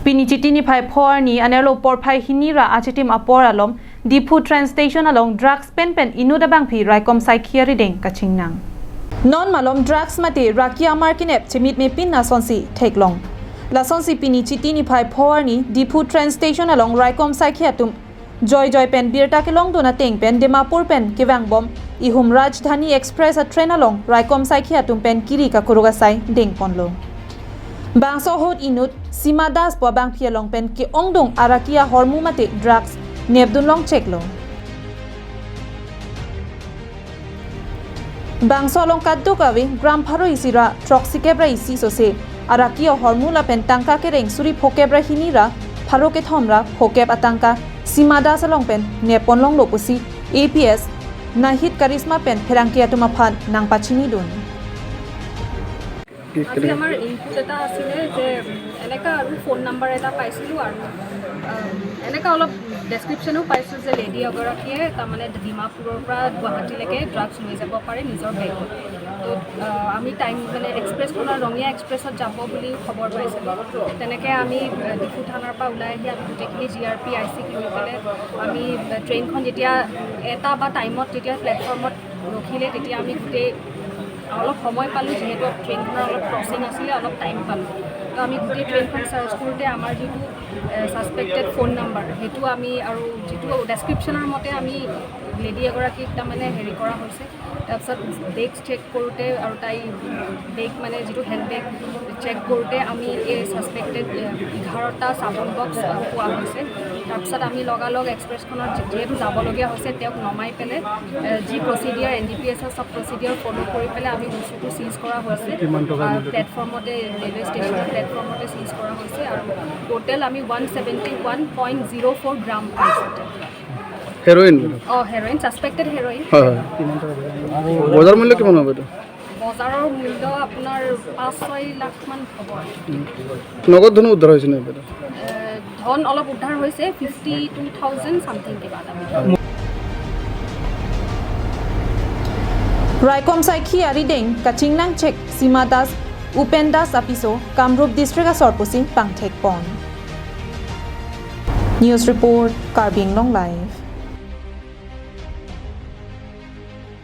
Pini chitini phai phor ni anelo por phai hinira achitim apor alom Diphu train station along drugs pen pen inuda bang phi raikom sai khiari deng kachingnang non malom drugs mate rakia markinep chimit me pin na sonsi theklong la sonsi pini chitini phai phor ni Diphu train station along raikom sai khiatum joy joy pen birta ke long dona teng pen Dimapur pen kewang bom ihum Rajdhani express a train along raikom sai khiatum pen kiri ka kuruga sai deng ponlo bangso hot inut Sima Das po bang phialong pen ke ongdong arakia hormu mate drugs nepdun long cheklo bangso long kaddu kawe gram pharo isira troxy kebra isi sose arakia hormu la pen tangka ke reng suri phokebra hinira pharo ke thomra phokeb atangka Sima Das long pen nepon long lopusi APS Nahid Karisma pen pherangkia tuma phan nangpachini dun. আজি আমাৰ input এটা আছিলে যে এনেকুৱা আৰু phone number এটা পাইছিলোঁ আৰু এনেকুৱা অলপ ডেছক্ৰিপশ্যনো পাইছোঁ যে লেডি এগৰাকীয়ে তাৰমানে ডিমাপুৰৰ পৰা গুৱাহাটীলৈকে ড্ৰাগছ লৈ যাব পাৰে নিজৰ বেগত। তো আমি টাইম মানে এক্সপ্ৰেছখনৰ ৰঙিয়া এক্সপ্ৰেছত যাব বুলি খবৰ পাইছিলোঁ। তেনেকৈ আমি ডিফু থানাৰ পৰা ওলাই আহি আমি গোটেইখিনি GRP I চিক লৈ পেলাই আমি ট্ৰেইনখন যেতিয়া এটা বা টাইমত যেতিয়া প্লেটফৰ্মত ৰখিলে তেতিয়া আমি গোটেই অলপ সময় পালোঁ, যিহেতু ট্ৰেইনখনৰ অলপ ক্ৰচিং আছিলে অলপ টাইম পালোঁ। তো আমি গোটেই ট্ৰেইনখন চাৰ্চ কৰোঁতে আমাৰ যিটো ছাছপেক্টেড ফোন নাম্বাৰ সেইটো আমি আৰু যিটো ডেছক্ৰিপশ্যনৰ মতে আমি লেডি এগৰাকীক তাৰমানে হেৰি কৰা হৈছে। তাৰপিছত বেগ চেক কৰোঁতে আৰু তাই বেগ মানে যিটো হেণ্ড বেগ চেক কৰোঁতে আমি এই ছাছপেক্টেড 11টা চাবোন বক্স পোৱা হৈছে। তাৰপিছত আমি লগালগ এক্সপ্ৰেছখনত যিহেতু যাবলগীয়া হৈছে তেওঁক নমাই পেলাই যি প্ৰচিডিয়াৰ NDPSৰ চব প্ৰচিডিয়াৰ ফ'ল' কৰি পেলাই আমি বস্তুটো চিজ কৰা হৈছে। প্লেটফৰ্মতে ৰেলৱে ষ্টেচনৰ প্লেটফৰ্মতে চিজ কৰা হৈছে আৰু টোটেল আমি 171.04 গ্ৰাম পাইছোঁ। হেৰ'ইন? অঁ, হেৰ'ইন, ছাছপেক্টেড হেৰ'ইন। হয় হয়। বজাৰ মূল্য কিমান হ'ব এইটো? বজাৰৰ মূল্য আপোনাৰ 5-6 লাখমান হ'ব। নগদ ধনো উদ্ধাৰ হৈছে নে বাইদেউ? ধন অলপ উদ্ধাৰ হৈছে, 52,000 ছামথিং কিবা এটা। Raikom sai khiari deng kachingnang check Sima Das Upen Das apiso Kamrup district sorpusi pangthek pon. News report Karbi Anglong live.